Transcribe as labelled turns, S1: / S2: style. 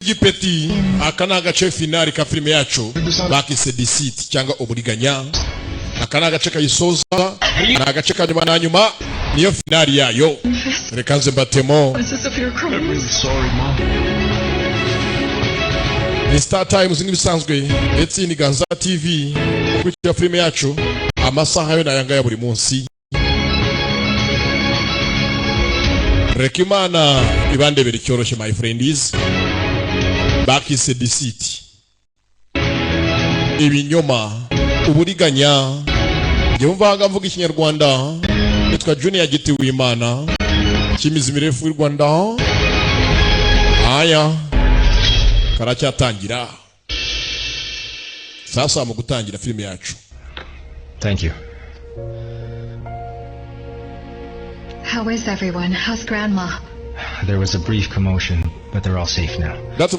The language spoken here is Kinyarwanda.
S1: Gipeti, aka ni agace finale ka filime yacu bakise Deceit cyangwa uburiganya. Aka ni agace kayisoza, ni agace ka nyuma na nyuma, niyo finale yayo. Reka nze mbatemo.
S2: Is this of your crimes?
S3: Sorry, Mom.
S1: Ni Star Times nk'ibisanzwe, ndetse ni Ganza TV. Ukurikira filime yacu amasaha yo nayanga ya buri munsi. Reka Imana ibandebera icyoroshye, my friends. Bakise Deceit, ibinyoma, uburiganya. Njye mvaga mvuga Ikinyarwanda, nitwa Junior Giti w'Imana cy'imizi mirefu y'u Rwanda. Aya karacyatangira sasa mu gutangira filime yacu.
S4: Thank you.
S2: How is everyone? How's Grandma?
S4: There was a brief commotion, but they're all safe now.
S1: Data.